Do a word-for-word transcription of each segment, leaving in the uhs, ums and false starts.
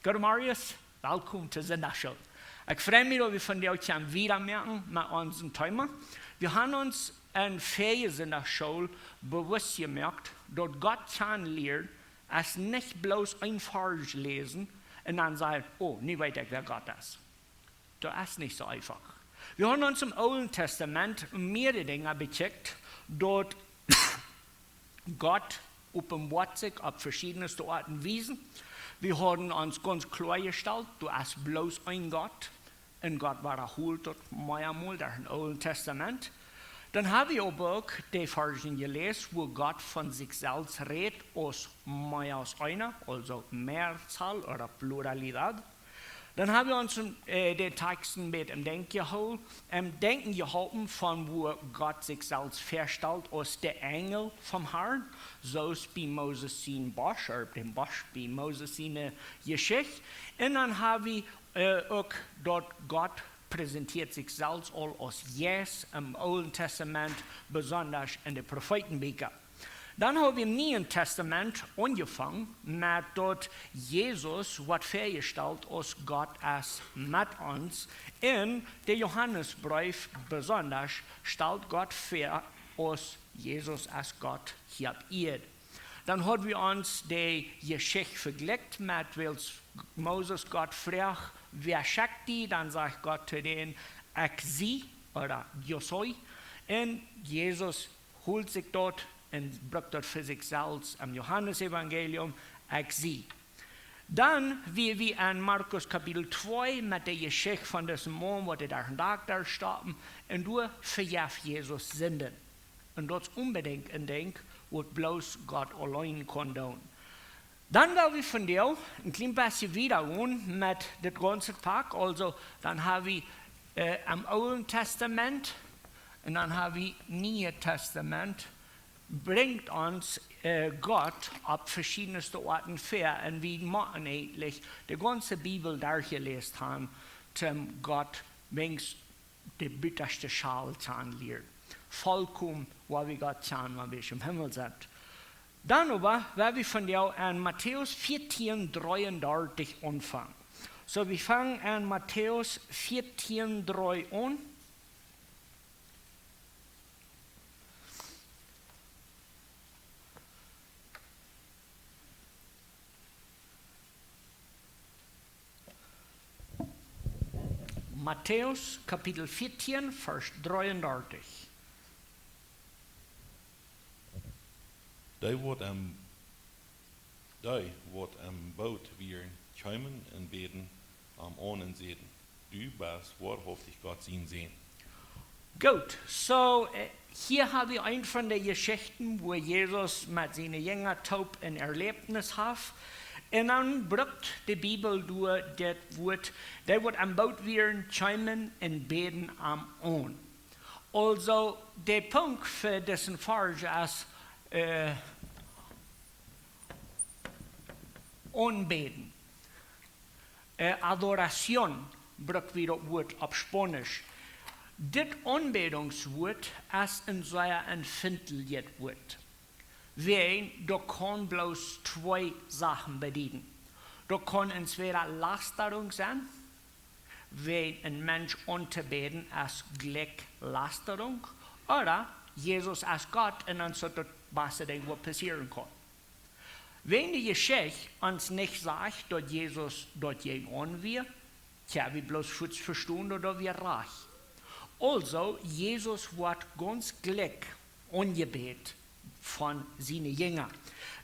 Goodemorjes, welkom to Sindachschool. Ekj frei mie, daut wie vondoag kjennen wieda moaken met onsen Thema. Wie haben ons en väaje Sindachschool bewust jemoakt, daut Gott kjanen lieren es nich bloos een Varsch läsen un dan sajen: "Oh, nu weet ekj, wäa Gott es." Daut es nich soo eefach. Wie haben ons em Oolen Tastament mearere Dinja bekjikjt, daut Gott openboat sikj opp veschiedne Oaten un Wiesen. Wie haben ons gaunz kloa jestalt, doa es bloos een Gott. Un Gott wadaholt daut meamol derch daut Oole Tastament. Dan haben wie oba uk de Varschen jeläst, wua Gott von sikj selfst rät aus mea aus eena, aulsoo Mehrzahl ooda Pluralität. Dan haben wie ons, äh, de Teksten met em Denkjen jehoolen, em Denkjen jeholpen von wua Gott sikj selfst väastalt aus de Enjel vom Herrn, soo aus bie Moses sien Bosch, ooda dän Bosch bie Moses siene Jeschicht. Un dan haben wie, äh, uk daut Gott präsentieet sikj selfst aul aus Jeist em Oolen Tastament, besonda en de Profeetenbieekja. Dan haben wie em Nieen Tastament aunjefongen met daut Jesus woat väajestalt aus Gott es met ons. En de Johannesbreef besonda stalt Gott väa aus Jesus es Gott hia opp Ieed. Dan haben wie ons de Jeschicht vejlikjt met, wiels Moses Gott fruach: "Wäa schekjt die?" Dan sajcht Gott to dän: "Ekj sie", ooda "Yo soy". Un Jesus holt sikj daut un brukt daut fa sikj selfst em Johannesevangelium: "Ekj sie." Dan wia wie en Markus Kapitel twee met de Jeschicht von disen Maun, waut dee doa een Dak stoppen, un doa vejeft Jesus Sinden. Un daut es onbedinjt een Dinkj, waut bloos Gott auleen kaun doonen. Dan well wie vondoag een kjlien bät wieda gonen met dit gaunze Pak. Aulsoo, dan haben wie, äh, em Oolen Tastament un dan haben wie Niee Tastament, brinjt ons, äh, Gott opp veschiedne Oaten väa. Un wie motten eejentlich de gaunze Bibel derchjeläst haben, om Gott weens de buttaschte Schal kjanen lieren. Vollkomen, woo wie Gott kjanen, wan wie em Himmel sent. Dan oba, woa wie vondoag aun Matäus vieetieen dreeundartich aunfangen. Soo, wie fangen aun Matäus vieetieen dree aun. Matäus Kapitel vieetieen, Varsch dreeundartich. Dee waut em, dee waut em Boot wieren, kjeemen un bäden am aun un säden: "Du best woarhauftich Gott sien Sän." Goot, soo, äh, hia haben wie eent von de Jeschichten, wua Jesus met siene Jinja toop een Erläwnis haft. Un dan brukt de Bibel doa dit Wuat, dee waut em Boot wieren, kjeemen un bäden am aun. Aulsoo, de Punkt fa disen Varsch es, äh, aunbäden. Äh, adoración bruck wie daut Wuat opp Spaunisch. Dit Aunbädungswuat es een sea empfindlichet Wuat. Wiels daut kaun bloos twee Sachen bedieden. Daut kaun entweder Lästerunk sennen, wiels een Mensch auntobäden es jlikj Lästerunk, ooda Jesus es Gott un dan es daut daut baste Dinkj, waut passieren kaun. Wan de Jeschicht ons nich sajcht, daut Jesus doa jäajen aun wia, tja, wie bloos fuaz vestonen, daut wia rajcht. Aulsoo, Jesus woat gaunz jlikj aunjebät von siene Jinja.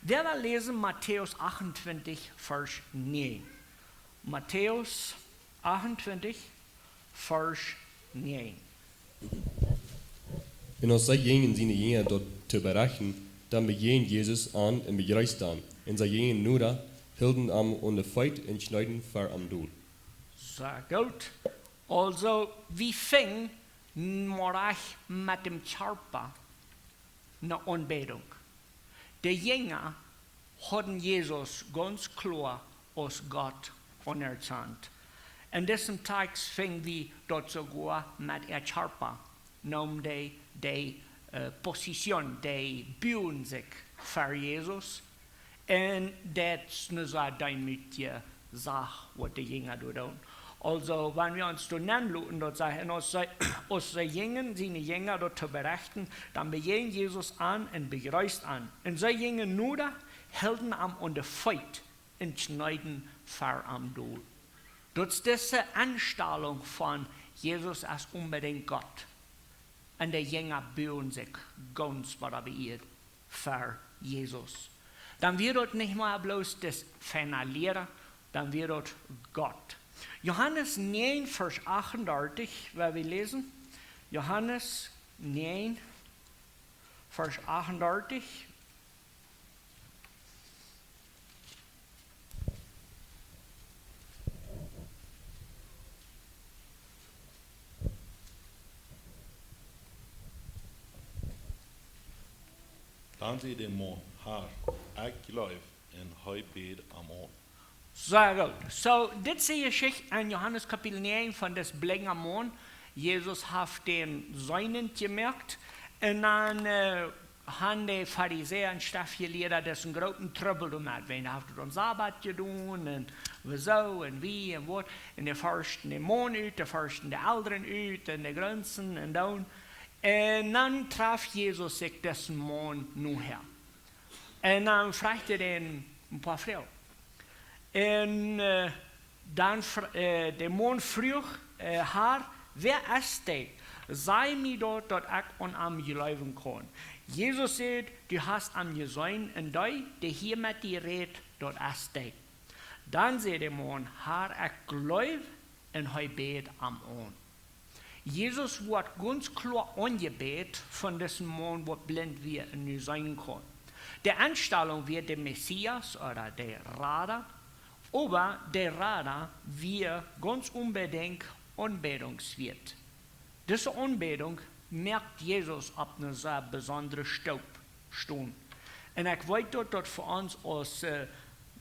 Wie woaren läsen Matäus achtuntwintich, Varsch näajen. Matäus achtuntwintich, Varsch näajen. Un aus see jinjen siene Jinja daut to berechten, dan bejäajend Jesus an un bejreesst an. Un see jinjen noda, hilden am aun de Feet un kjneeden ver am dol. Sea goot. Aulsoo, wie fungen mau rajcht met däm Kjarpa ne Aunbädunk. De Jinja hauden Jesus gaunz kloa aus Gott aunerkjant. En disen Tekst finj wie daut soogoa met äa Kjarpa, nemt dee, dee, äh, Position, dee buagen sikj ver Jesus. Un daut es ne sea deemootje sach, waut de Jinja doa doonen. Aulsoo, wan wie ons doa nenloten, daut sajcht, un aus see, aus see jinjen, siene Jinja daut to berechten, dan bejäajend Jesus an un bejreest an. Un see jinjen noda, hilden am aun de Feet un kjneeden ver am dol. Daut es dise Enstalunk von Jesus es onbedinjt Gott. Un de Jinja buagen sikj gaunz wada beieet ver Jesus. Dan wia daut nich mea bloos dis feina Liera, dan wia daut Gott. Johanes näajen, Varsch achtundartich, woa wie läsen. Johanes näajen, Varsch achtundartich. Dan säd de Maun: "Herr, ekj jleew", un hee bäd am aun. Sea goot. Soo, dit es de Jeschicht en Johanes Kapitel näajen von dis blinja Maun. Jesus haft dän seenent jemoakt. Un dan, äh, han de Farisäa un Schreftjelieede disen grooten Trubbel doamet. Wäa haft daut aum Sabat jedonen? Un woo soo un wie un waut. Un dee forchten dän Maun ut, dee forchten de Elren ut un de Grenzen un dan. Un dan traf Jesus sikj disen Maun nohäa. Un dan fruach hee am een poa Froagen. Un, äh, dan fr-, äh, de Maun fruach, äh: "Herr, wäa es dee? Saj mie daut, daut ekj aun am jleewen kaun." Jesus säd: "Du hast am jeseenen, un dee, dee hia met die rät, daut es dee." Dan säd de Maun: "Herr, ekj jleew", un hee bäd am aun. Jesus woat gaunz kloa aunjebät von disen Maun, waut blint wia un nu seenen kaun. De Enstalunk wia de Messias ooda de Rada, oba de Rada wia gaunz onbedinjt aunbädungswieet. Dise Aunbädunk moakt Jesus opp eene sea besondre Stoop stonen. Un ekj weet daut, daut fa ons aus, äh,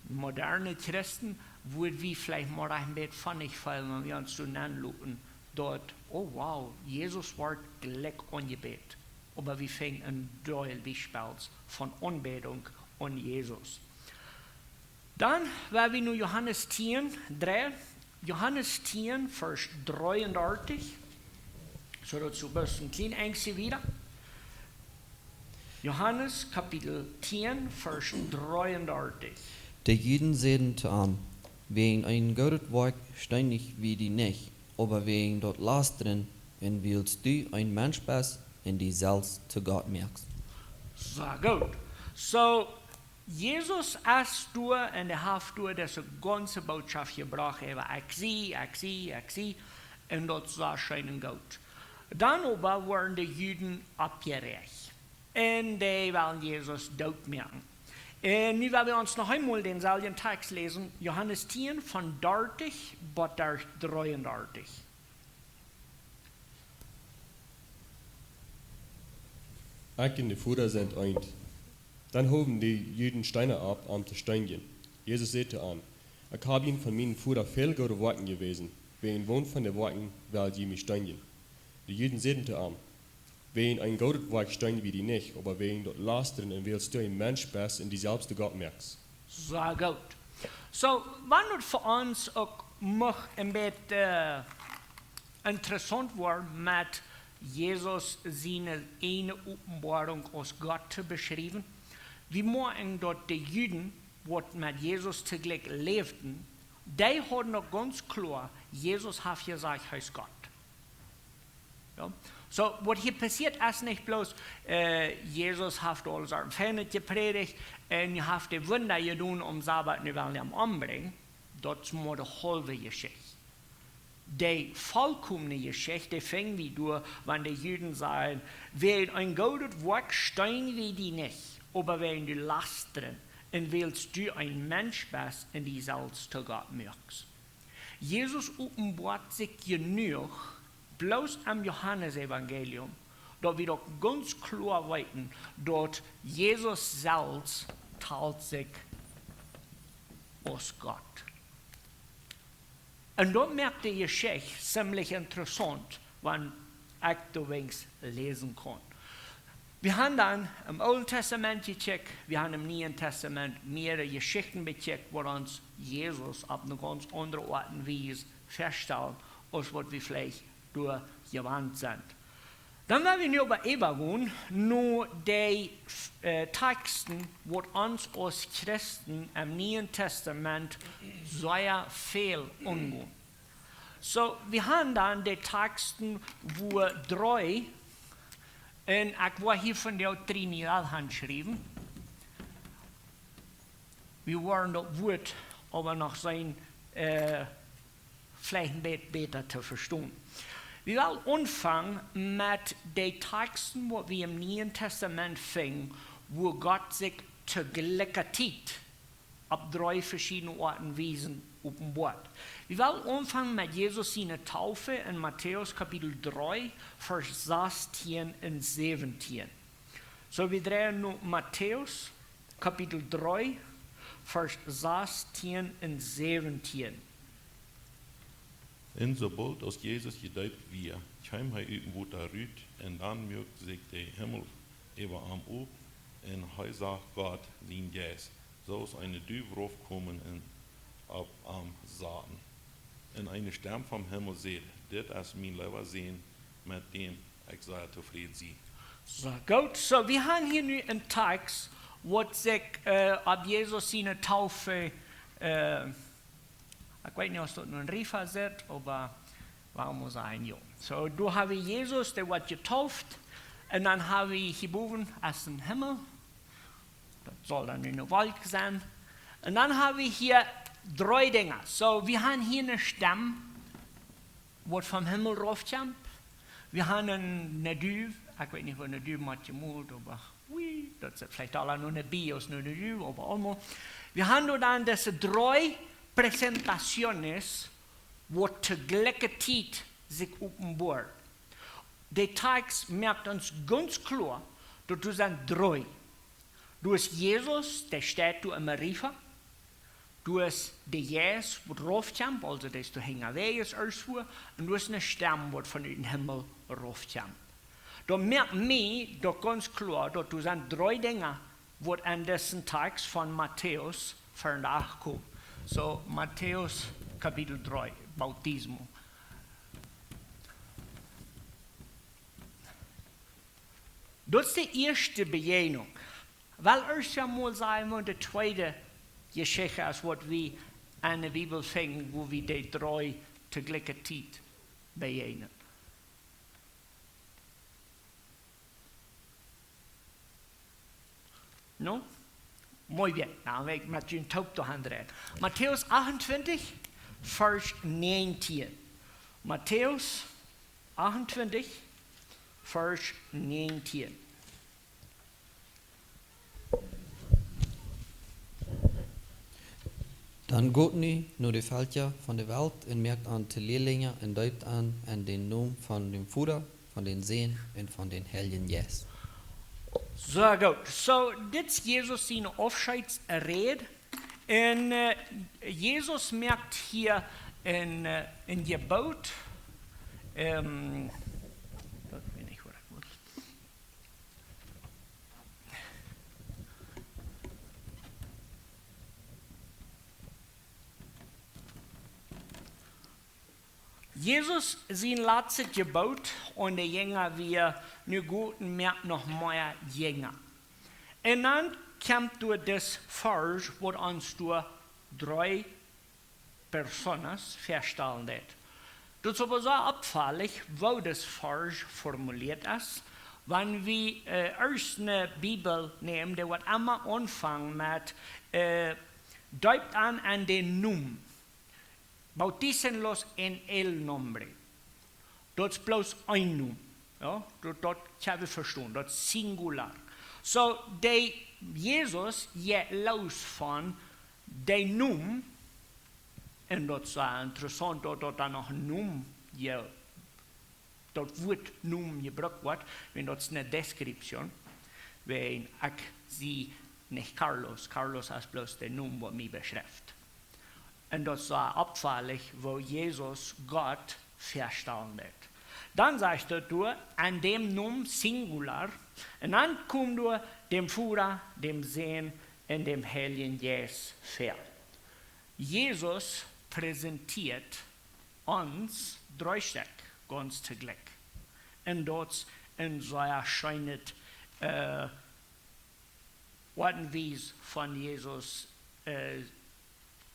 moderne Christen wudd wie veleicht mau een bät funny feelen, wan wie ons soo nenloten, daut, oh wow, Jesus woat jlikj aunjebät. Oba wie finjen een Deel Biespels von Aunbädunk aun Jesus. Dan woa wie no Johanes tieen, dree, Johanes tieen, Varsch dreeundartich. Soo daut es een bät een kjlien Enjstje wieda. Johanes Kapitel tieen, Varsch dreeundartich. De Juden säden to am: "Wäajen een goodet Woakj steenjen wie die nich, oba wäajen daut Lastren, un wiels du een Mensch best un die selfst to Gott moakst." Sea goot. Soo, Jesus es doa un hee haft doa dise gaunze Bootschoft jebrocht, äwa: "Ekj sie, ekj sie, ekj sie." Un daut es sea scheen un goot. Dan oba worden de Juden oppjeräacht. Un dee wellen Jesus dootmoaken. Un nu woa wie ons noch eemol dänselwjen Tekjst läsen, Johanes tieen, von dartich bat dreeundartich. "Ekj un de Voda sent eent." Dan howen de Juden Steena opp, am to steenjen. Jesus säd to an: "Ekj hab junt von mienen Voda väl goode Woakjen jewäsen. Wäajen woon von de Woakjen well jie mie steenjen?" De Juden säden to am: "Wäajen een goodet Woakj steenjen wie die nich, oba wäajen daut Lastren, un wiels du een Mensch best un die selfst to Gott moakst." Sea goot. Soo, wan daut fa ons uk mucht een bät, äh, interessaunt woaren met Jesus siene eene Openboarunk aus Gott to beschriewen. Wie moakjen daut de Juden, waut met Jesus toojlikj läwden, dee hauden uk gaunz kloa, Jesus haft jesajcht, hee es Gott. Jo? Soo, waut hia passieet es nich bloos, äh, Jesus haft aul sien Feind jeprädicht un haft de Wunda jedonen, aum Sabat nu well am ombrinjen. Daut es mau de haulwe Jeschicht. De volkomne Jeschicht finj wie doa, wan de Juden sajen: "Wäajen een goodet Woakj steenjen wie die nich, oba wäajen daut Lastren, un wiels du een Mensch best un die selfst to Gott moakst." Jesus openboat sikj jenuach, bloos em Johanes Evangelium, daut wie daut gaunz kloa weeten, daut Jesus selfst talt sikj aus Gott. Un daut moakt de Jeschicht ziemlich interessaunt, wan ekj doawäajen läsen kaun. Wie haben dan em Oolen Tastament jekjikjt, wie haben em Nieen Tastament mearere Jeschichten bekjikjt, waut ons Jesus opp eene gaunz aundre Oat un Wies väastalen, aus waut wie veleicht doa jewant sent. Dan woa wie nu oba äwagonen no dee, äh, Taksten, waut ons aus Christen em Nieen Tastament sea väl aungonen. Soo, wie haben dan dee Taksten, wua dree, un ekj woa hia von de Trinidad han schriewen. Wie woaren daut Wuat oba noch seenen, äh, veleicht een bät bäta to vestonen. Wie wellen aunfangen met dee Taksten, waut wie em Nieen Tastament finjen, wua Gott sikj to jlikje Tiet opp dree veschiedne Oat un Wiesen openboat. Wie wellen aunfangen met Jesus siene Taufe en Matäus Kapitel dree, Varsch sastieen un säwentieen. Soo, wie dreien no Matäus Kapitel dree, Varsch sastieen un säwentieen. Un soo boolt aus Jesus jedeept wia, kjeem hee ut daut Wota rut, un dan muak sikj de Himmel äwa am op, un hee sach Gott, sienen Jeist, soo aus eene Duw raufkomen un opp am saten. Un eene Stemm vom Himmel säd: "Dit es mien leewa Sän, met däm ekj sea tofräd sie." Soo, goot. Soo, wie haben hia nu een Takst, waut sikj, äh, opp Jesus siene Taufe, äh, ekj weet nich, aus daut nu een Riefa es, oba wuarom mott een, jo. Soo, doa haben wie Jesus, dee woat jetauft. Un dan haben wie hia bowen aus een Himmel. Daut saul dan nu eene Wolkj sennen. Un dan haben wie hia dree Dinja. Soo, wie haben hia eene Stemm, waut vom Himmel raufkjemt. Wie haben eene, eene Duw, ekj weet nich, woo eene Duw mott jemolt, oba, wie, daut es veleicht aul noch eene Bie aus eene Duw, oba aulemol. Wie haben doa dan dise dree Presentaciones, waut to jlikje Tiet sikj openboaren. De Takst moakt ons gaunz kloa, daut doa sent dree. Doa es Jesus, dee steit doa em Riefa. Doa es de Jeist, waut raufkjemt, aulsoo dee es doa hinjawäajes ieescht wua, un doa es eene Stemm, waut von dän Himmel raufkjemt. Daut moakt mie daut gaunz kloa, daut doa sent dree Dinja, waut aun disen Takst von Matäus vondoag komen. Soo, Matäus Kapitel dree, Bautismo. Daut es de ieeschte Bejäajnunk. Well, ieescht emol sajen wie de tweede Jeschicht, aus waut wie enne Bibel finjen, wua wie dee dree to jlikje Tiet bejäajnen. No? Muy bien. Dan woa ekj met junt toop doa aun dreien. Matäus achtuntwintich, Varsch näajentieen. Matäus achtuntwintich, Varsch näajentieen. Dan got nu no de Velkja von de Welt un moakt an to Lehrlinja un deept an en dän Nomen von dän Voda, von dän Sän un von dän Heiljen Jeist. Soo, goot. Soo, dit es Jesus siene Aufscheidsräd. Un, äh, Jesus moakt hia een, äh, een Jeboot. Ähm, daut weet ekj, waut ekj mott. Jesus sien latstet Jeboot aun de Jinja wia: Nu got un moakt noch mea Jinja. Un dan kjemt doa dis Varsch, waut ons doa dree Personas väastalen deit. Daut es oba soo oppfaulich, woo dis Varsch formulieet es. Wan wie, äh, ieescht eene Bibel nämen, dee woat emma aunfangen met, äh, "Deept an en dän Nomen." "Bautícenlos en el nombre." Daut es bloos een Nomen. Jo, daut, daut kjenn wie vestonen. Daut es singular. Soo, dee Jesus jeit loos von dee Nomen, un daut es interessaunt, daut, daut doa noch een Nomen, jo, daut Wuat Nomen jebrukt woat, wiels daut es eene Description, wiels ekj sie nich Carlos. Carlos es bloos de Nomen, waut mie beschrift. Un daut es soo oppfaulich, woo Jesus Gott väastalen deit. Dan sajcht daut doa, en dän Nomen, singular, Un dan kjemt doa däm Voda, däm Sän un däm Heiljen Jeist väa. Jesus präsentieet ons dree Stekj gaunz toojlikj. Un daut es een sea scheenet, äh, Oat un Wies von Jesus, äh,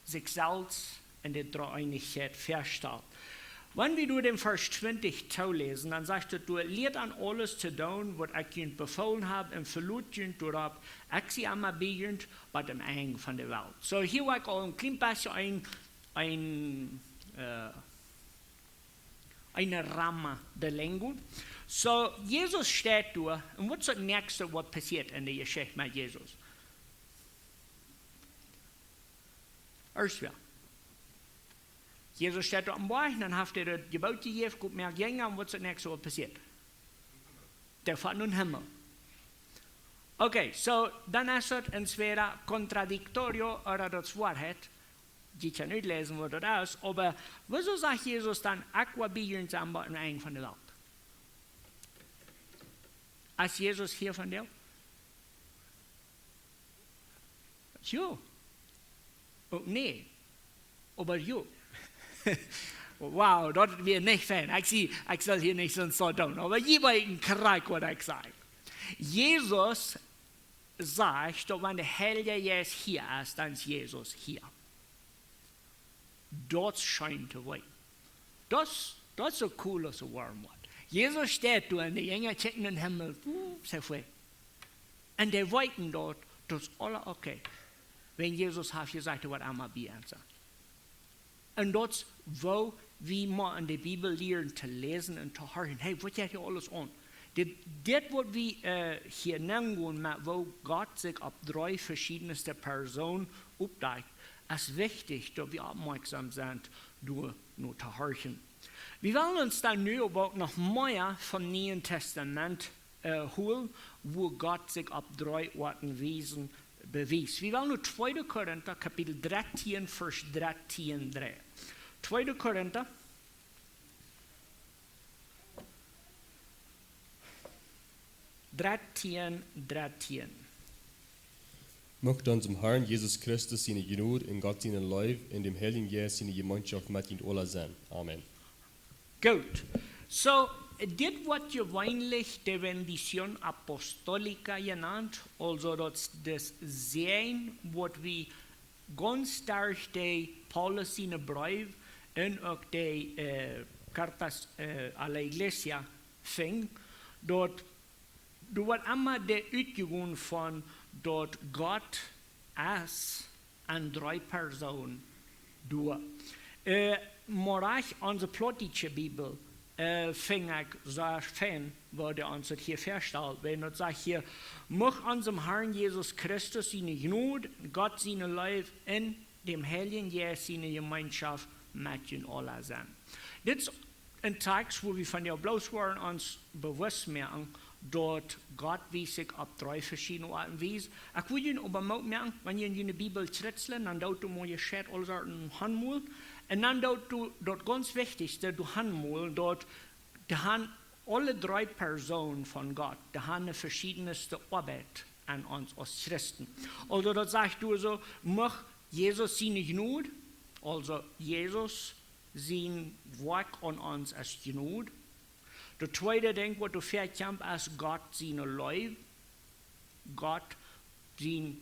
sikj selfst un de Dreeeenichkjeit väastalt. Wan wie doa dän Varsch twintich tooläsen, dan sajcht et doa: "Lieet an aules to doonen, waut ekj junt befoolen hab, un veloot junt doaropp, ekj sie emma bie junt bat aum Enj von de Welt." Soo, hia woa ekj aul een kjlien bät een, een, äh, eene Rama de Lengo. Soo, Jesus steit doa, un waut es daut näakjste, waut passieet en de Jeschicht met Jesus? Ieescht wea. Jesus steit opp dän Boajch, dan haft hee daut Jeboot jejäft, "Got, moakt Jinja", un waut es daut näakjste, waut passieet? Dee foaren nom Himmel. Okay, soo, dan es daut entweda contradictorio ooda daut es Woarheit. Jie kjennen utläsen, waut daut es, oba wuarom sajcht Jesus dan: "Ekj woa bie junt sennen bat aum Enj von de Welt"? Es Jesus hia vondoag? Jo. Uk nä. Oba jo. Wow, daut wea nich fein. Ekj sie, ekj saul hia nich soo soo doonen, oba jie weeten krakjt, waut ekj saj. Jesus sajcht, daut wan de Heilje Jeist hia es, dan es Jesus hia. Daut es scheen to weeten. Daut es, daut es soo cool aus een woarm Wuat. Jesus steit doa un de Jinja kjikjen nom Himmel. Uh, see fue. Un dee weeten daut, daut es aules okay. Wan Jesus haft jesajcht, waut emma bie ons es. Un daut es, woo wie mau en de Bibel lieren to läsen un to hieren. Hey, waut jeit hia aules aun? Dit, dit waut wie, äh, hia nengonen met woo Gott sikj opp dree veschiedne Persoonen oppdakjt, es wichtich, daut wie oppmoakjsom sent, doa no to hieren. Wie wellen ons dan nu oba uk noch mea vom Nieen Tastament, äh, hoolen, woo Gott sikj opp dree Oaten un Wiesen bewiest. Wie wellen nu Tweede Korinta, Kapitel dartieen, Varsch dartieen, dree. Tweede Korinta, dartieen, dartieen. Mucht onsen Herrn Jesus Christus siene Jnod un Gott siene Leew un däm Heiljen Jeist siene Jemeenschoft met junt aula sennen. Amen. Goot. Soo, dit woat jeweenlich de bendición apostólica jenant, aulsoo daut es de Säajen, waut wie gaunz derch de Paulus siene Breew un uk de, äh, Cartas, äh, a la Iglesia finjen, daut doa woat emma de utjegonen von daut Gott es en dree Persoonen doa. Äh, mau rajcht, onse plautdietsche Bibel, äh, finj ekj soo fein, woo dee ons daut hia väastalt, wan daut sajcht hia: "Mucht onsen Herrn Jesus Christus siene Jnod, Gott siene Leew un däm Heiljen Jeist siene Jemeenschoft met junt aula sennen." Dit es een Takjst, wua wie vondoag bloos woaren ons bewust moaken, daut Gott wiest sikj opp dree veschiedne Oaten un Wiesen. Ekj well junt oba Moot moaken, wan jie en june Bibel krutzlen, dan doot doa mau jie Scheit aules aun hanmolen. Un dan doot doa daut gaunz wichtichste, doa hanmolen, daut dee han aule dree Persoonen von Gott, dee han eene veschiedne Oabeit aun ons aus Christen. Aulsoo daut sajcht doa soo: "Mucht Jesus siene Jnod", aulsoo Jesus sien Woakj aun ons es Jnod. Daut tweede Dinkj, waut doa väakjemt, es Gott siene Leew. Gott siene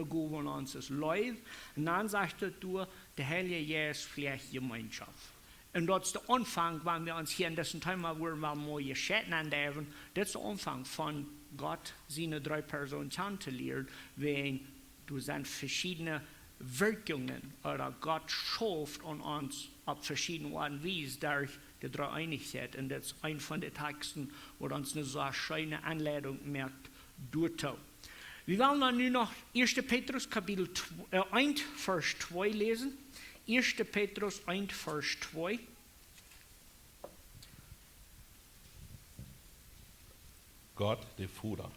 Gow aun ons es Leew. Un dan sajcht et doa, de Heilje Jeist fläacht Jemeenschoft. Un daut es de Aunfank, wan wie ons hia en dit Thema woaren mau mea Scheit aundeiwen. Dit es de Aunfank von Gott siene dree Persoonen kjanen to lieren, wan doa sent veschiedne Wirkjungen, ooda Gott schauft aun ons opp veschiedne Oaten un Wiesen derch de Dreeeenichkjeit. Un daut es een von de Takjsten, waut ons eene soo scheene Aunleidunk moakt doatoo. Wie wellen dan nu noch Ieeschte Petrus Kapitel twee, äh, eent, Varsch twee läsen. Ieeschte Petrus eent, Varsch twee. Gott, de Voda,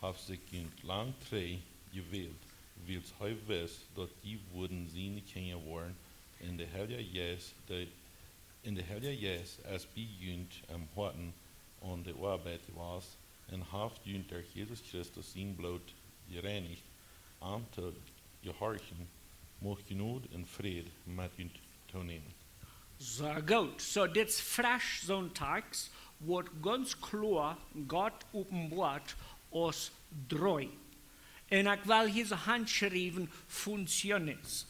haft sikj junt lang trigj jewält, wiels hee wist, daut jie wudden siene Kjinja woaren, un de Heilje Jeist, de, un de Heilje Jeist es bie junt em Hoaten aun de Oabeit jewast, un haft junt derch Jesus Christus sien Bloot jereinicht, am to jehorchen, mucht Jnod un Fräd met junt toonämen. Sea goot. So, dit es fresch, soon Tekst, woat gaunz kloa Gott openboat aus dree. Un ekj well hia soo hanschriewen, funciones.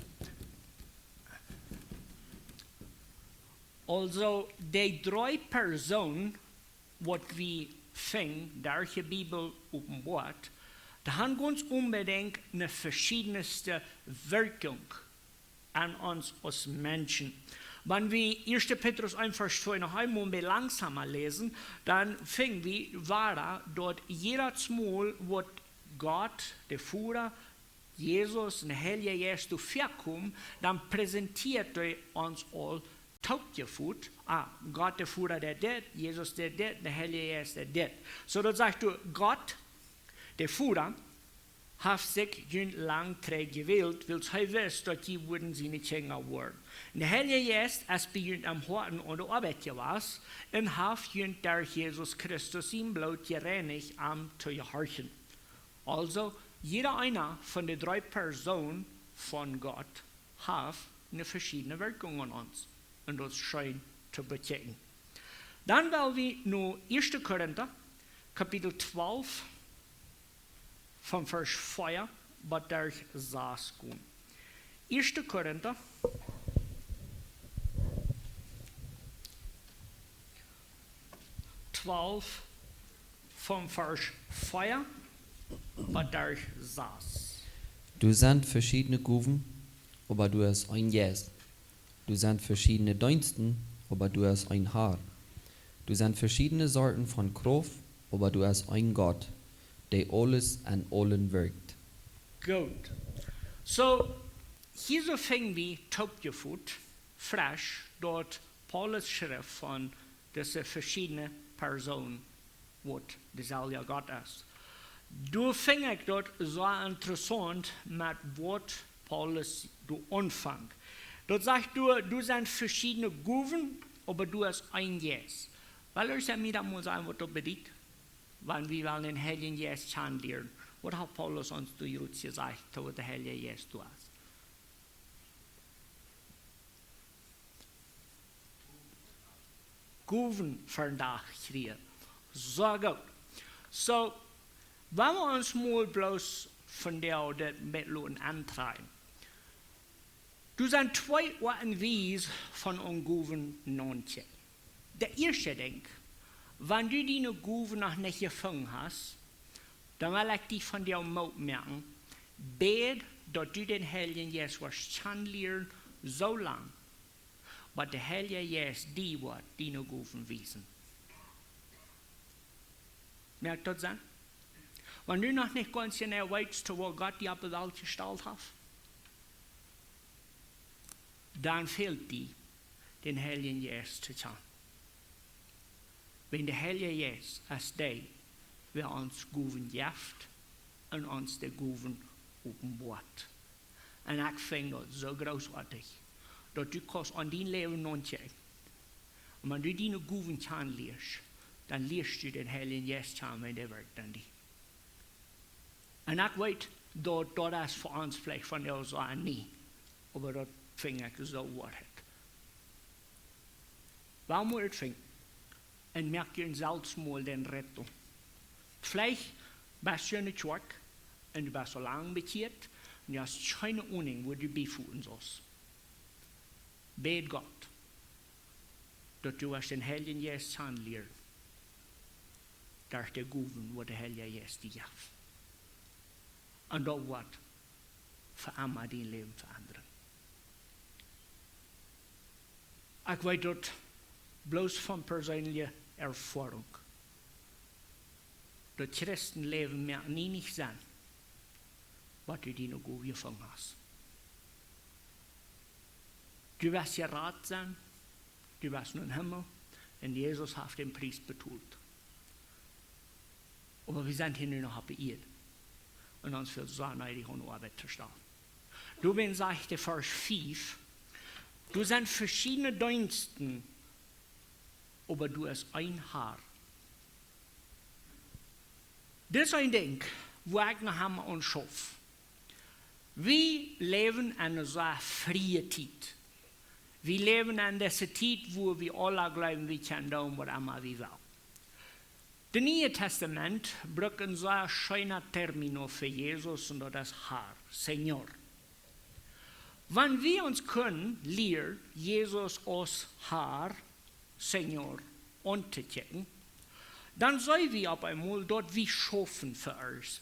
Aulsoo, dee dree Persoonen, waut wie finjen derch de Bibel openboat, dee haben gaunz onbedinjt eene veschiedne Wirkjunk aun ons aus Menschen. Wan wie Ieeschte Petrus eent Varsch twee noch eemol bie langsamer läsen, dan finj wie wada, daut jiedet Mol, waut Gott, de Voda, Jesus un de Heilje Jeist doa väakomen, dan präsentieet hee ons aul toopjefot: Ah, Gott de Voda deed dit, Jesus deed dit, de Heilje Jeist deed dit. Soo daut sajcht doa: Gott, de Voda, haft sikj junt lang trigj jewält, wiels hee wist, daut jie wudden siene Kjinja woaren. Un de Heilje Jeist es bie junt em Hoaten aun de Oabeit jewast un haft junt derch Jesus Christus sien Bloot jereinicht, am to jehorchen. Aulsoo, jieda eena von de dree Persoonen von Gott haft eene veschiedne Wirkjunk aun ons. Un daut es scheen to bekjikjen. Dan well wie no Ieeschte Korinta, Kapitel twalf, von Varsch vea bat derch sas gonen. Ieeschte Korinta twalf, von Varsch vea bat derch sas. Doa sent veschiedne Gowen, oba doa es een Jeist. Doa sent veschiedne Deensten, oba doa es een Herr. Doa sent veschiedne Sorten von Krauft, oba doa es een Gott, dee aules en aulem wirkjt. Goot. Soo, hia soo finj wie toopjefot, fresch, daut Paulus schrift von dise veschiedne Persoonen, waut deselwja Gott es. Doa finj ekj daut soo interessaunt, met waut Paulus doa aunfangt. Daut sajcht doa, doa sent veschiedne Gowen, oba doa es een Jeist. Well jie mie daut mol sajen, waut daut bediet? Wan wie wellen dän Heiljen Jeist kjanen lieren, waut haft Paulus ons doa jesajcht, daut de Heilje Jeist doa es? Gowen vondoag kjrieen. Soo goot. Soo, wan wie ons mol bloos vondoag dit met loten auntrajen. Doa sent twee Oaten un Wiesen von aun Gowen nontje. De ieeschte Dinkj, wan du diene Gow noch nich jefungen hast, dan well ekj die vondoag Moot moaken, bäd, daut du dän Heiljen Jeist woascht kjanen lieren, soo lang, waut de Heilje Jeist die woat diene Gowen wiesen. Moakt daut Senn? Wan du noch nich gaunz jeneiw weetst, to woo Gott die opp de Welt jestalt haft, dan fält die, dän Heiljen Jeist to kjanen. Wiels de Heilje Jeist es dee, waut ons Gowen jeft un ons de Gowen openboat. Un ekj finj daut soo grootoatich, daut du kaust aun dien Läwen nontjikjen. Un wan du diene Gowen kjanen lieescht, dan lieescht du dän Heiljen Jeist kjanen, wan dee wirkjt aun die. Un ekj weet, daut, daut es fa ons veleicht vondoag soo nie, oba daut finj ekj soo Woarheit. Wuarom mott et finjen? Un moak die selfst mol dän Rett. Veleicht best du enne Kjoakj un du best aul lang bekjieet un du hast kjeene Aununk, woo du bie foten saust. Bäd Gott, daut du woascht dän Heiljen Jeist kjanen lieren, derch de Gowen, waut de Heilje Jeist die jeft. Un daut woat fa emma dien Läwen veendren. Ekj weet daut bloos von perseenelje Erfoarunk, daut Christenläwen moakt nie nich Senn, waut du diene Gow jefungen hast. Du woascht jerat sennen, du woascht nom Himmel, un Jesus haft dän Pries betolt. Oba wie sent hia nu noch opp de Ieed. Un ons fält soo needich aun Oabeit to stalen. Doawäajen sajcht de Varsch fief, doa sent veschiedne Deensten, oba doa es een Herr. Dit es een Dinkj, wua ekj noch emma aun schauf. Wie läwen en eene sea frie Tiet. Wie läwen en dise Tiet, wua wie aula jleewen, wie kjennen doonen, waut emma wie wellen. Daut Niee Tastament brukt een sea scheena Termino fa Jesus, un daut es Har, Señor. Wan wie ons kjennen lieren, Jesus aus Har, Señor, auntokjikjen, dan seenen wie opp eemol, daut wie schaufen fa ons.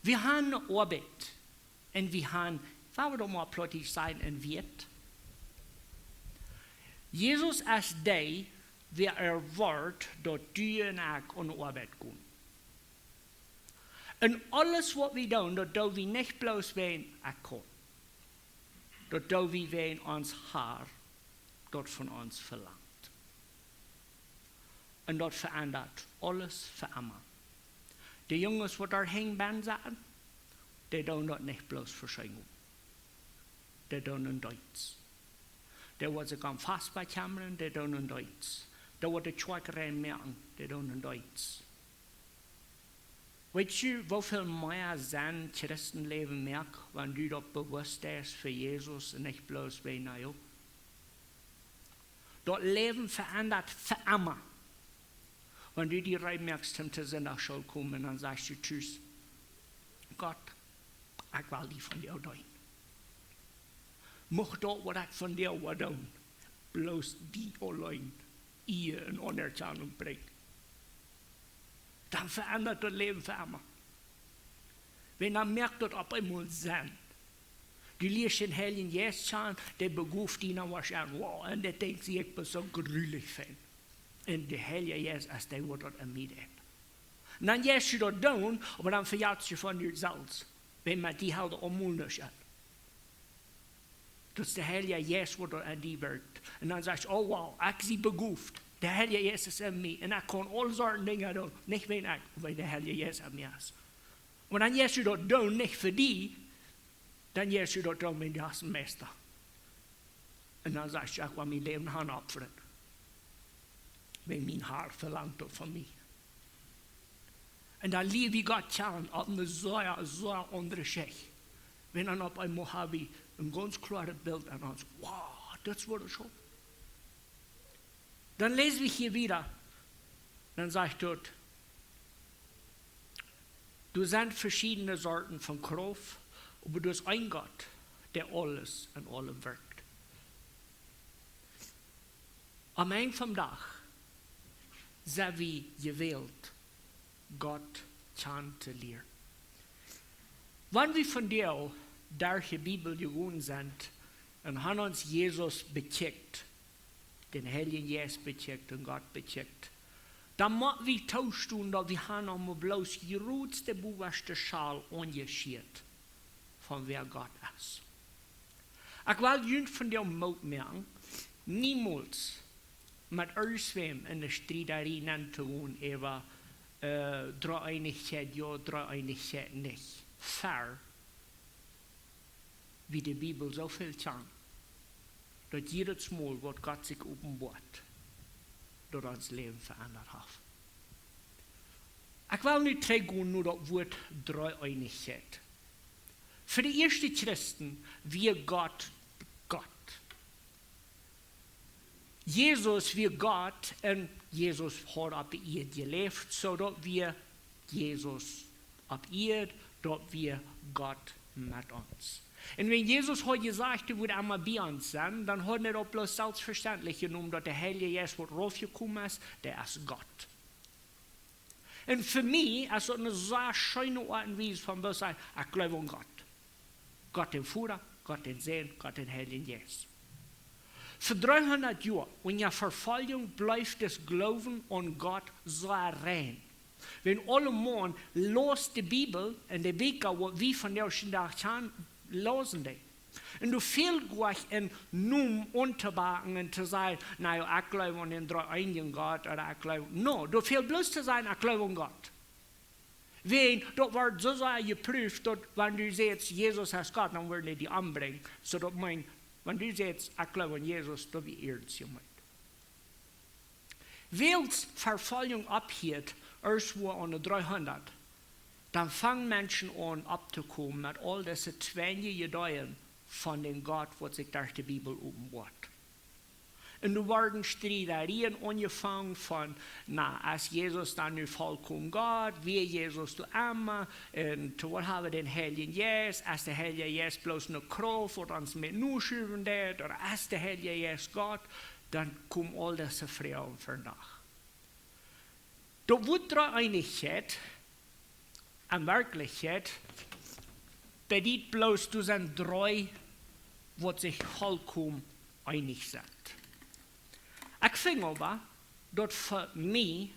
Wie haben eene Oabeit. Un wie haben, wua wie daut mol plautdietsch sajen, een Wieet. Jesus es dee, wäa erwoat, daut du un ekj aun de Oabeit gonen. Un aules, waut wie doonen, daut doo wie nich bloos wäajen ekj kaun. Daut doo wie wäajen ons Har daut von ons velangt. Un daut veendat aules fa emma. De Junges, waut doa hinjen bennen saten, dee doonen daut nich bloos fa Scheengow. Dee doonen een Deenst. Dee, waut sikj aum Fastback kjemmren, dee doonen een Deenst. Dee, waut de Kjoakj rein moaken, dee doonen een Deenst. Weetst du, woo väl mea Senn Christenläwen moakt, wan du daut bewusst deist fa Jesus un nich bloos wäajen, na jo? Daut Läwen veendat fa emma. Wan du die reed moakst, om to Sindachschool komen, dan sajchst du: "Tjus, Gott, ekj well die vondoag deenen. Mucht daut, waut ekj vondoag woa doonen, bloos die auleen Ea un Aunerkjanunk brinjen." Dan veendat daut Läwen fa emma. Wan dan moakt daut opp eemol Senn. Du lieescht dän Heiljen Jeist kjanen, dee beguft die dan woarschienlich, wow, un dee denkjt: "Ekj sie soo grulich fein." Un de Heilje Jeist es dee, waut daut en mie deit. Un dan jeist du daut doonen, oba dan vejatst du von die selfst. Wan met die helt aul mol nuscht aun. Daut es de Heilje Jeist, waut doa en die wirkjt. Un dan sajchst du: "Oh wow, ekj sie beguft. De Heilje Jeist es en mie. Un ekj kaun aule Sorten Dinja doonen. Nich wäajen ekj, oba wäajen de Heilje Jeist en mie es." Un dan jeist du daut doonen, nich fa die, dan jeist du daut doonen, wäajen du hast een Meista. Un dan sajchst du: "Ekj well mien Läwen han opfren. Wäajen mien Har velangt daut von mie." Un dan lia wie Gott kjanen opp eene sea, sea aundre Schicht. Wan dan opp eemol ha wie een gaunz kloaret Bilt aun ons. Wow, daut es waut et es. Dan läs wie hia wieda. Dan sajcht daut: "Doa sent veschiedne Sorten von Krauft, oba doa es een Gott, dee aules en aulem wirkjt." Aum Enj vom Dach sent wie jewält, Gott kjanen to lieren. Wan wie vondoag derch de Bibel jegonen sent un han ons Jesus bekjikjt, dän Heiljen Jeist bekjikjt un Gott bekjikjt, dan mott wie toostonen, daut wie han aul mau bloos de jratste, bowaschte Schal aunjeschieet von wäa Gott es. Ekj well junt vondoag Moot moaken, niemols met irjentwäm en eene Striedarie nenn to gonen äwa, äh, Dreeeenichkjeit jo, Dreeeenichkjeit nich. Ver wie de Bibel soo väl kjanen, daut jiedet Mol, waut Gott sikj openboat, daut ons Läwen veendat haft. Ekj well nu trigjgonen no daut Wuat Dreeeenichkjeit. Fa de ieeschte Christen wia Gott Gott. Jesus wia Gott un Jesus haud opp de Ieed jeläft, soo daut wia Jesus opp Ieed, daut wia Gott met ons. Un wan Jesus haud jesajcht, hee wudd emma bie ons sennen, dan haud hee daut bloos selfstvestentlich jenomen, daut de Heilje Jeist, waut raufjekomen es, dee es Gott. Un fa mie es daut eene sea scheene Oat un Wies von bloos sajen: "Ekj jleew aun Gott. Gott dän Voda, Gott dän Sän, Gott dän Heiljen Jeist." Fa dreehundat Joa unja Vefoljunk bleef dis Gloowen aun Gott sea rein. Wan aule Maun läs de Bibel un de Bieekja, waut wie vondoag dän Dach kjanen, läsen dee. Un doa fält goanich een Nomen auntobaken un to sajen: "Na jo, ekj jleew aun dän dreeeenijen Gott," ooda "Ekj jleew." No, doa fält bloos to sajen: "Ekj jleew aun Gott." Wan, daut woat soo sea jeprooft, daut wan du sajchst: "Jesus es Gott," dan woaren dee die ombrinjen. Soo daut meent, wan du sajchst: "Ekj jleew aun Jesus," daut wia iernst jemeent. Wiels Vefoljunk opphieet, Ieescht wua aun de dreehundat, dan fangen Menschen aun opptokomen met aul dise twinjje Ideeen von dän Gott, waut sikj derch de Bibel openboat. Un doa worden Striederieen aunjefangen von, na, es Jesus dan nu volkomen Gott, wia Jesus doa emma, un to waut haben wie dän Heiljen Jeist, es de Heilje Jeist bloos ne Krauft, waut ons met nu schuwen deit, ooda es de Heilje Jeist Gott, dan komen aul dise Froagen vondoag. Daut Wuat Dreeeenichkjeit, en Werkjlichkjeit, bediet bloos, doa sent dree, waut sikj volkomen eenich sent. Ekj finj oba, daut fa mie,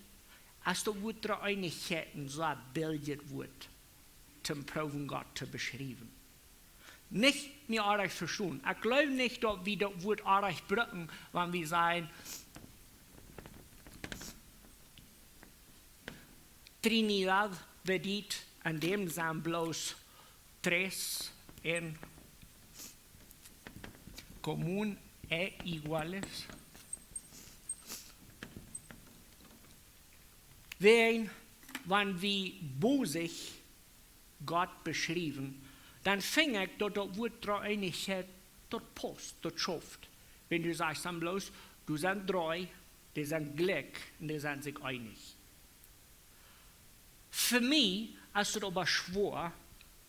es daut Wuat Dreeeenichkjeit een soo biljet Wuat, toom proowen Gott to beschriewen. Nich mie oajch vestonen. Ekj jleew nich, daut wie daut Wuat oajch brucken, wan wie sajen, Trinidad bediet en däm Senn bloos tres en común e iguales. Wan, wan wie bosich Gott beschriewen, dan finj ekj, daut daut Wuat Dreeeenichkjeit, daut pausst, daut schauft. Wan du sajchst dan bloos, doa sent dree, dee sent jlikj un dee sent sikj eenich. Fa mie es daut oba schwoa,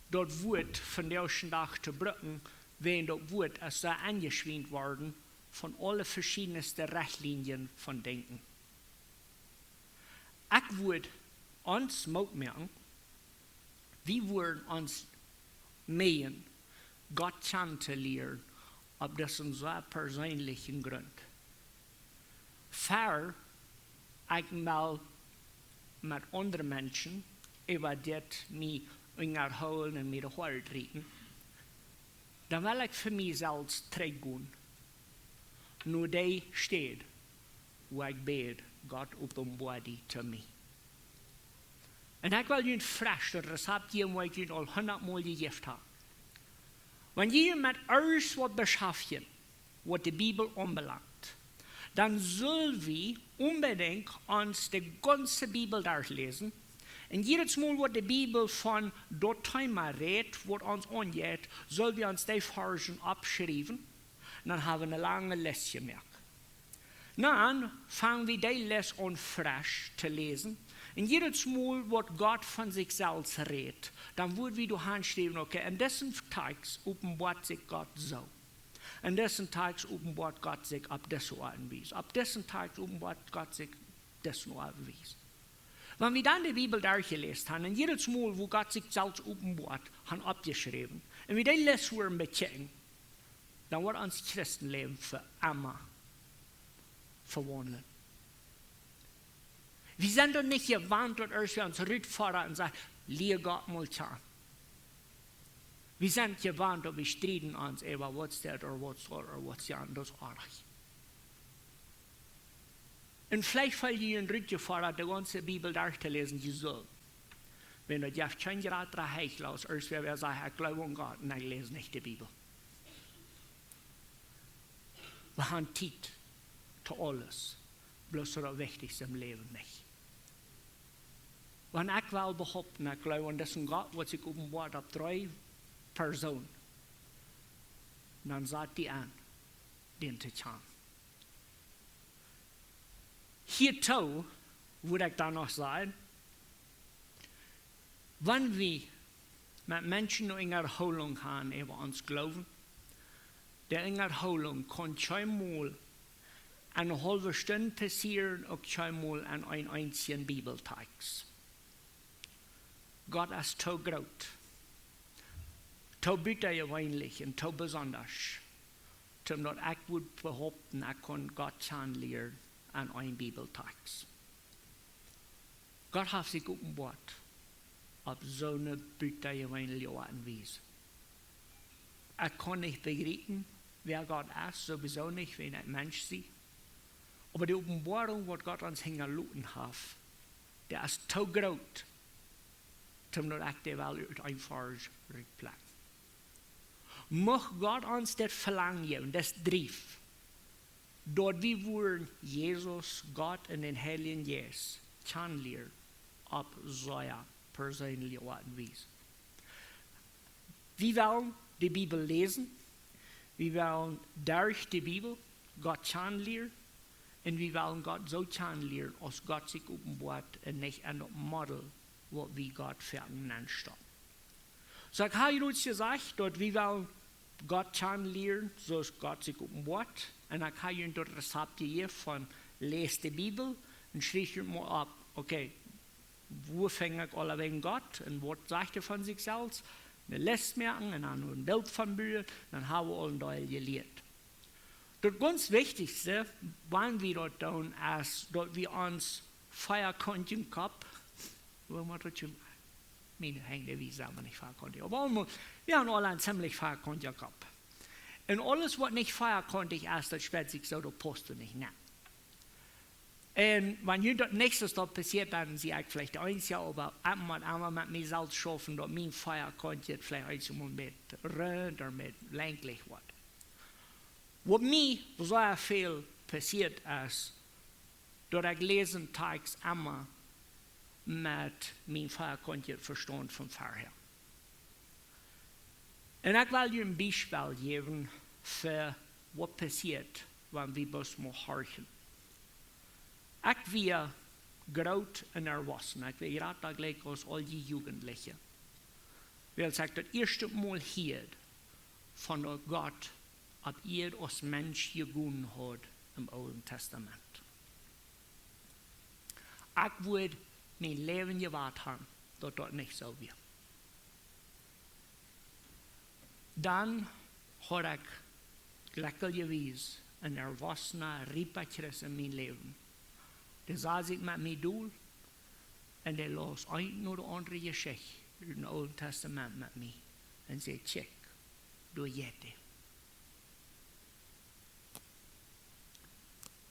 daut Wuat vondoag dän Dach to brucken, wan daut Wuat es soo aunjeschwient worden von aule veschiedne Rechtlienjen von Denkjen. Ekj wudd ons Moot moaken, wie wudden ons meien, Gott kjanen to lieren opp disen soo perseenlichen Grunt. Ver ekj mie met aundre Menschen äwa dit mie unjahoolen un mie de Hoat rieten, dan well ekj fa mie selfst trigjgonen no dee Städ, wua ekj bäd, Gott, openboa die to mie. Un ekj well junt fresch daut Rezapt jäwen, waut ekj junt aul hundat Mol jejäft hab. Wan jie met aules waut beschaftjen, waut de Bibel aunbelangt, dan sell wie onbedinjt ons de gaunze Bibel derchläsen. Un jiedet Mol, waut de Bibel von daut Thema rät, waut ons aunjeit, sell wie ons dee Varzen oppschriewen. Dan hab wie eene lange Lest jemoakt. Dan fang wie dee Lest aun fresch to läsen. Un jiedet Mol, waut Gott von sikj selfst rät, dan wudd wie doa hanschriewen, okay, en disen Tekst openboat sikj Gott soo. En disen Tekst openboat Gott sikj opp dise Oat un Wies. Opp disen Tekst openboat Gott sikj dise Oat un Wies. Wan wie dan de Bibel derchjeläst haben un jiedet Mol, wua Gott sikj selfst openboat, haben oppjeschräwen, un wie dee Lest wudden bekjikjen, dan wudd ons Christenläwen fa emma vewaundlen. Wie sent daut nich jewant, daut ieescht wie ons rutfodren un sajen, lia Gott mol kjanen. Wie sent jewant, daut wie strieden ons äwa waut steit ooda waut saul ooda waut sent, daut es oajch. Un veleicht feelen jie junt rutjefoddat, de gaunze Bibel derchtoläsen, jie sullen. Wan daut jeft kjeen jratra Heichel aus ieescht wäa, wäa sajcht, ekj jleew aun Gott un ekj läs nich de Bibel. Wie haben Tiet to aules, bloos fa daut Wichtichste em Läwen nich. Wan ekj well behaupten, ekj jleew aun disen Gott, waut sikj openboat opp dree Persoonen, dan sat die aun, dän to kjanen. Hia too wudd ekj dan noch sajen, wan wie met Menschen ne Unjahoolunk haben äwa ons Gloowen, de Unjahoolunk kaun kjeenmol en eene haulwe Stund passieren, uk kjeenmol en een eensjen Bibeltekst. Gott es too groot, too butajeweenlich un too besondasch, toom daut ekj wudd behaupten, ekj kaun Gott kjanen lieren en een Bibeltekst. Gott haft sikj openboat opp soone butajeweenliche Oat un Wies. Ekj kaun nich bejriepen, wäa Gott es, sowieso nich, wan ekj Mensch sie. Oba de Openboarunk, waut Gott ons hinjaloten haft, dee es too groot, toom daut ekj dee well ut een Varsch rutplucken. Mucht Gott ons dit Velangen jäwen, dit Drief, daut wie wudden Jesus, Gott un dän Heiljen Jeist kjanen lieren. opp sea perseenelje Oat un Wies. Wie wellen de Bibel läsen, wie wellen derch de Bibel Gott kjanen lieren, un wie wellen Gott soo kjanen lieren aus Gott sikj openboat un nich aun daut Model, waut wie Gott fa een nenstoppen. Soo, ekj hab junt jesajcht, daut wie wellen Gott kjanen lieren, soo aus Gott sikj openboat. Un ekj hab junt daut Rezept jejäft von: Läst de Bibel un schrieft junt mol opp, okay, wua finj ekj aulawäajen Gott un waut sajcht hee von sikj selfst? Eene List moaken un dan een Bilt von buen, dan hab wie aul een Deel jelieet. Daut gaunz wichtichste, wan wie daut doonen, es daut wie ons veakontjen Kopp, woo mott daut je, miene Henj, dee wiesen aula nich veakontjen, oba aulmol, wie haben aula een ziemlich veakontjen Kopp. Un aules waut nich veakontjen es, daut spieet sikj soo, daut paust doa nich nenn. Un wan junt daut näakjste daut passieet, dan sie ekj veleicht de eensja, oba ekj mott emma met mie selfst schaufen, daut mien veakontjet veleicht eensjemol een bät runder, met lenkjlich woat. Waut mie sea väl passieet es, daut ekj läs een Takjst emma met mien veakontjet Vestaunt von verhäa. Un ekj well junt een Biespel jäwen fa waut passieet, wan wie bloos mol horchen. Ekj wia groot un erwossen, ekj wia jrata jlikj aus aul dee Jugendliche, wiels ekj daut ieeschte Mol hieed von daut Gott opp Ieed aus Mensch jegonen haud em Oolen Testament. Ekj wudd mien Läwen jewat han, daut daut nich soo wia. Dan haud ekj jlekjlicherweis een erwossna, riepa Christ en mien Läwen. Dee sad sikj met mie dol un dee laus eent no de aundre Jeschicht ut dän Oolen Testament met mie un säd: "Kjikj, doa jeit dee."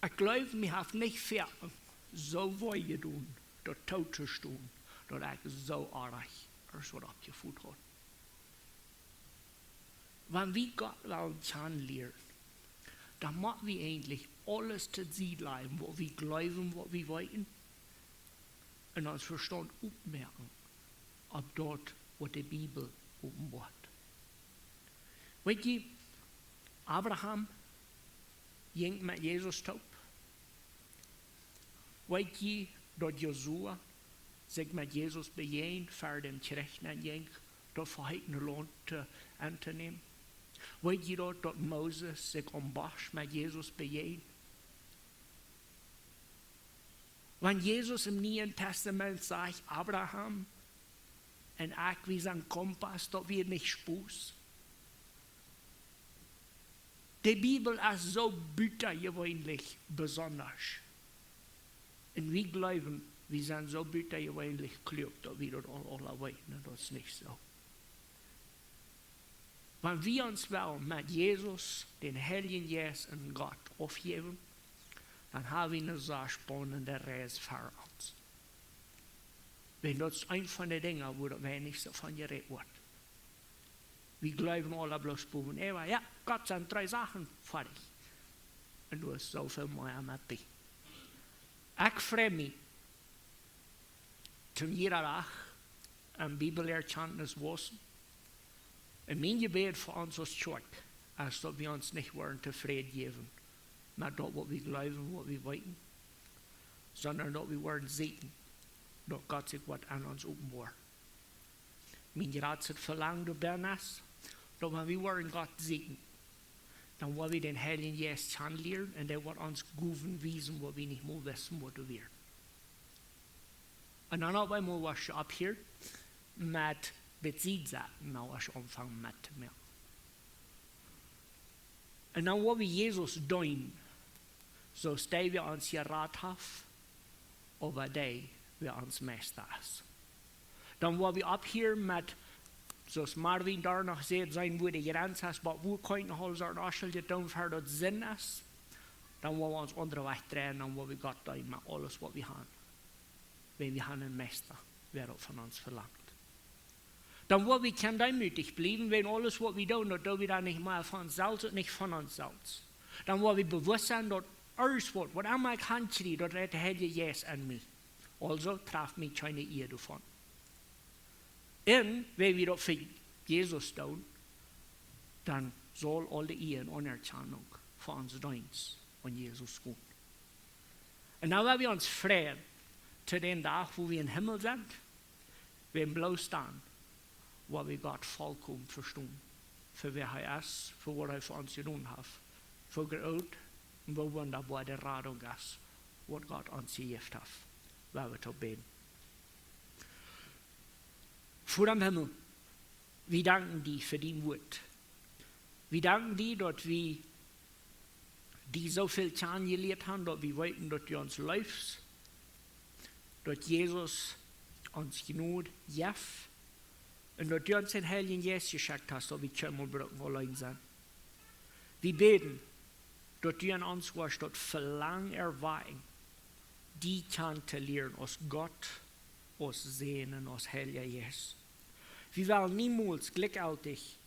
Ekj jleew, mie haft nich väl soo wee jedonen, daut too to stonen, daut ekj soo oajch es waut oppjefot haud. Wan wie Gott wellen kjanen lieren, dan mott wie eejentlich aules to Sied lajen, waut wie jleewen, waut wie weeten, un ons Vestaunt opmoaken opp daut, waut de Bibel openboat. Weet jie, Abraham jinkj met Jesus toop. Weet jie, daut Josua sikj met Jesus bejäajend ver däm Kjrich nenn jinkj, daut veheetne Launt to, auntonämen? Weet jie daut, daut Moses sikj aum Bosch met Jesus bejäajend? Wan Jesus em Nieen Testament sajcht: "Abraham un ekj, wie sent Kompass", daut wia nich Spos. De Bibel es soo butajeweenlich besondasch. Un wie jleewen, wie sent soo butajeweenlich kluak, daut wie daut aul, aula weeten, un daut es nich soo. Wan wie ons wellen met Jesus, dän Heiljen Jeist un Gott aufjäwen, dan ha wie eene sea spaunende Reis ver ons. Wiels daut es eent von de Dinja, wua daut weinichste von jerät woat. Wie jleewen aula bloos bowen äwa, jo, Gott sent dree Sachen, foadich. Un doa es soo väl mea met bie. Ekj frei mie toom jieda Dach aun Bibelkjantnis wausen. Un mien Jebäd fa ons aus Kjoakj es, daut wie ons nich woaren tofräd jäwen met daut, waut wie jleewen, waut wie weeten, sonda daut wie woaren seenen, daut Gott sikj woat aun ons openboaren. Mien jratstet Velangen doabie es, daut wan wie woaren Gott seenen, dan woa wie dän Heiljen Jeist kjanen lieren un dee woat ons Gowen wiesen, waut wie nich mol wisten, waut doa wieren. Un dan opp eemol woascht du opphieren met bie Sied saten, dan woascht du aunfangen met to moaken. Un dan woa wie Jesus deenen, soo aus dee, waut ons jerat haft, oba dee, waut ons Meista es. Dan woa wie opphieren met, soo aus Marvin doa noch säd, seenen, wua de Jrenz es, bat wua kjennen wie noch aules aun Oschel jedonen, ver daut Sind es. Dan woa wie ons aundren Wajch dreien, dan woa wie Gott deenen met aules, waut wie haben. Wiels wie haben eenen Meista, waut daut von ons velangt. Dan woa wie kjennen deemootich bliewen, wiels aules, waut wie doonen, daut doo wie dan nich mea von selfst un nich von ons selfst. Dan woa wie bewusst sennen, daut aules waut, waut emma ekj hankjrie, daut rät de Heilje Jeist aun mie. Also traft mie kjeene Ea doavon. Un wan wie daut fa Jesus doonen, dan saul aule Ea un Aunerkjanunk fa onsen Deenst aun Jesus gonen. Un dan woa wie ons freien to dän Dach, wua wie em Himmel sent, wan bloos dan, woa wie Gott volkomen vestonen, fa wäa hee es, fa waut hee fa ons jedonen haft, fa groot un fa wundaboa de Radunk es, waut Gott ons jejäft haft, woa wie to bäden. Voda em Himmel, wie danken die fa dien Wuat. Wie danken die, daut wie die soo väl kjanen jelieet haben, daut wie weeten, daut du ons leefst, daut Jesus ons Jnod jeft un daut du ons dän Heiljen Jeist jeschekjt hast, daut wie kjeenmol brucken auleen sennen. Wie bäden, daut du en ons woascht daut Velangen erwakjen, die kjanen to lieren aus Gott, aus Sän un aus Heilja Jeist. Wie wellen niemols jlikjjeltich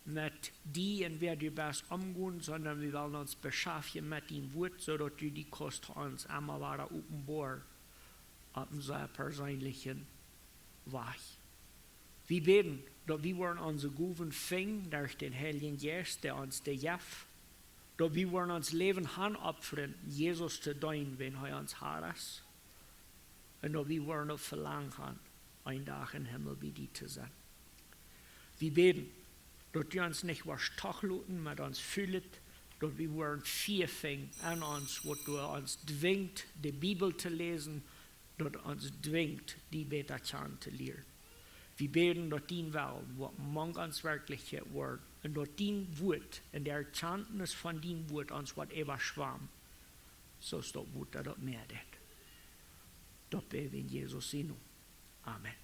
met die un wäa du best omgonen, sonda wie wellen ons beschaftjen met dien Wuat, soo daut du die kaust ons emma wada openboaren opp een sea perseenlichen Wajch. Wie bäden, daut wie woaren onse Gowen finjen derch dän Heiljen Jeist, dee ons dee jeft, daut wie woaren ons Läwen han opfren, Jesus to deenen, wan hee ons Har es, un daut wie woaren daut Velangen han, een Dach em Himmel bie die to sennen. Wie bäden, daut du ons nich woascht toloten met ons Fäla, daut wie woaren Fia finjen en ons, waut doa ons dwinjt, de Bibel to läsen, daut ons dwinjt, die bäta kjanen to lieren. Wie bäden, daut dien Wellen woat mank ons Werkjlichkjeit woaren un daut dien Wuat un de Erkjantnis von dien Wuat ons woat äwaschwamen, soo aus daut Wota daut Mäa deit. Daut bäd wie en Jesus sien Nomen. Amen.